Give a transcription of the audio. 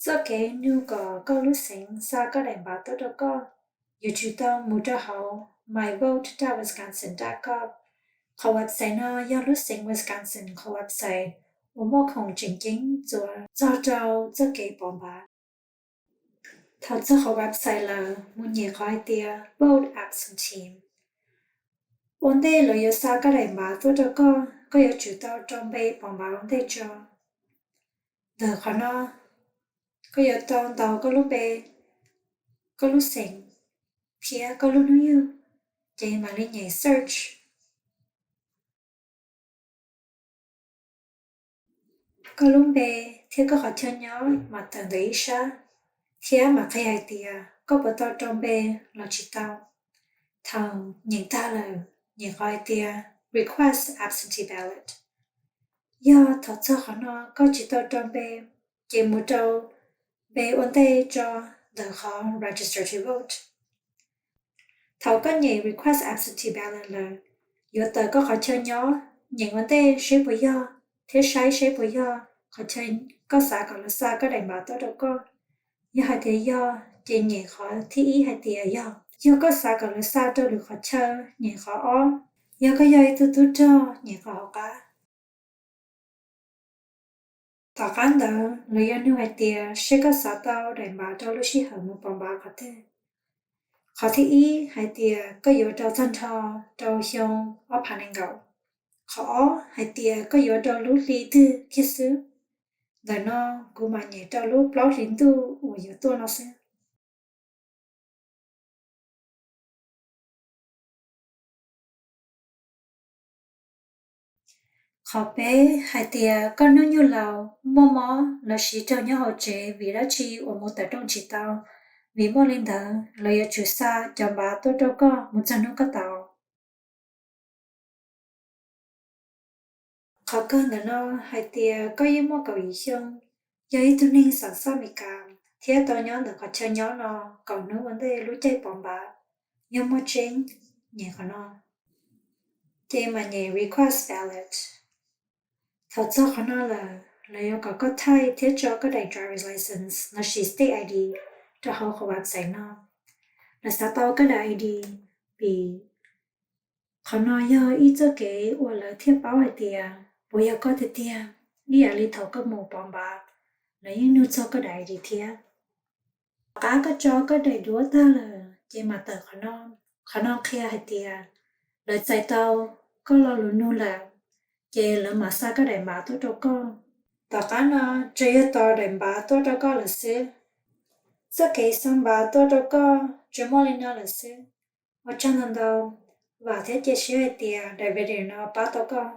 Txoj kev nug kom koj lub xeev xa koj daim npav tuaj rau koj, yuav tsum tau mus rau hauv my vote dot wisconsin dot gov. Qhov website no yog lub xeev Wisconsin qhov website uas muaj khoom tseem ceeb txuas txog rau txoj kev pov npav. Thaum txog qhov website lawm, mus nyem qhov hais tias vote absentee. Ua ntej lawv yuav xa koj daim npav tuaj rau koj, koj yuav tsum tau rau npe pov npav ua ntej tso. Ntawm qhov no, koj yuav tau ntaus koj lub npe, koj lub xeev, thiab koj lub hnub yug, ces mam li nyem search. Koj lub npe thiab koj qhov chaw nyob mam tawm ntawm ib sab, thiab mam qhia hais tias koj puas tau rau npe los tsis tau. Thaum nyem tag lawm, nyem qhov hais tias Request Absentee Ballot. Yog thaum txog qhov no koj tsis tau rau npe, ces mus rau npe ua ntej tso ntawm qhov Register to Vote. Thaum koj nyem Request Absentee Ballot lawm, yuav tawm koj qhov chaw nyob, nyem ua ntej seb puas yog, thiab saib seb puas yog qhov chaw koj xav kom lawv xa koj daim npav tuaj rau koj. Yog hais tias yog, ces nyem qhov thib ib hais tias yog. Yog koj xav kom lawv xa rau lwm qhov chaw, nyem qhov ob. Yog koj yog ib tug tub rog, nyem qhov hauv qab. Tom qab ntawd lawv yuav nug hais tias seb koj xav tau daim npav rau lub sij hawm mus pov npav qhov twg. Qhov thib ib hais tias koj yuav rau txog nrho rau xyoo ob phav nees nkaum. Qhov ob hais tias koj yuav rau lub hli twg kiag xwb. Ntawm no kuv mam nyem rau lub plaub hlis ntuj uas yuav tuaj no xwb. Qhov peb hais tias koj hnub nyoog laus muaj mob los sis raug nyob hauv tsev vim dab tsi uas mus tawm rooj tsis tau, vim muaj li ntawd lawv yuav tsum xa cov npav tuaj rau koj mus txog hnub koj tau. Qhov kawg ntawm no hais tias koj yeej muaj kaum yim xyoo, yog ib tug neeg xam xaj Meskas thiab tau nyob ntawm qhov chaw nyob no kaum hnub ua ntej lub caij pov npav. Yog muaj tseeb, nyem qhov no, ces mam nyem Request Ballot. Thaum txog qhov no lawm, lawv yuav kom koj thaij thiab tso koj daim driver's license lossis state I D rau hauv qhov website no. Lawv xav tau koj daim I D vim qhov no yog ib txoj kev uas lawv thiaj paub hais tias puas yog koj tiag tiag, ib yam li thaum koj mus pov npav, lawv yeej nug txog koj daim I D thiab. Tom qab koj tso koj daim duab tag lawm ces mam tawm qhov no. Qhov no qhia hais tias lawv txais tau koj lo lus nug lawm, ces lawv mam xa koj daim npav tuaj rau koj. Tom qab no tsuas yog tos daim npav tuaj rau koj lawm xwb. Txoj kev xa npav tuaj rau koj tsuas muaj li no lawm xwb. Ua tsaug ntau ntau, vam thiab cia siab hais tias daim video no pab tau koj.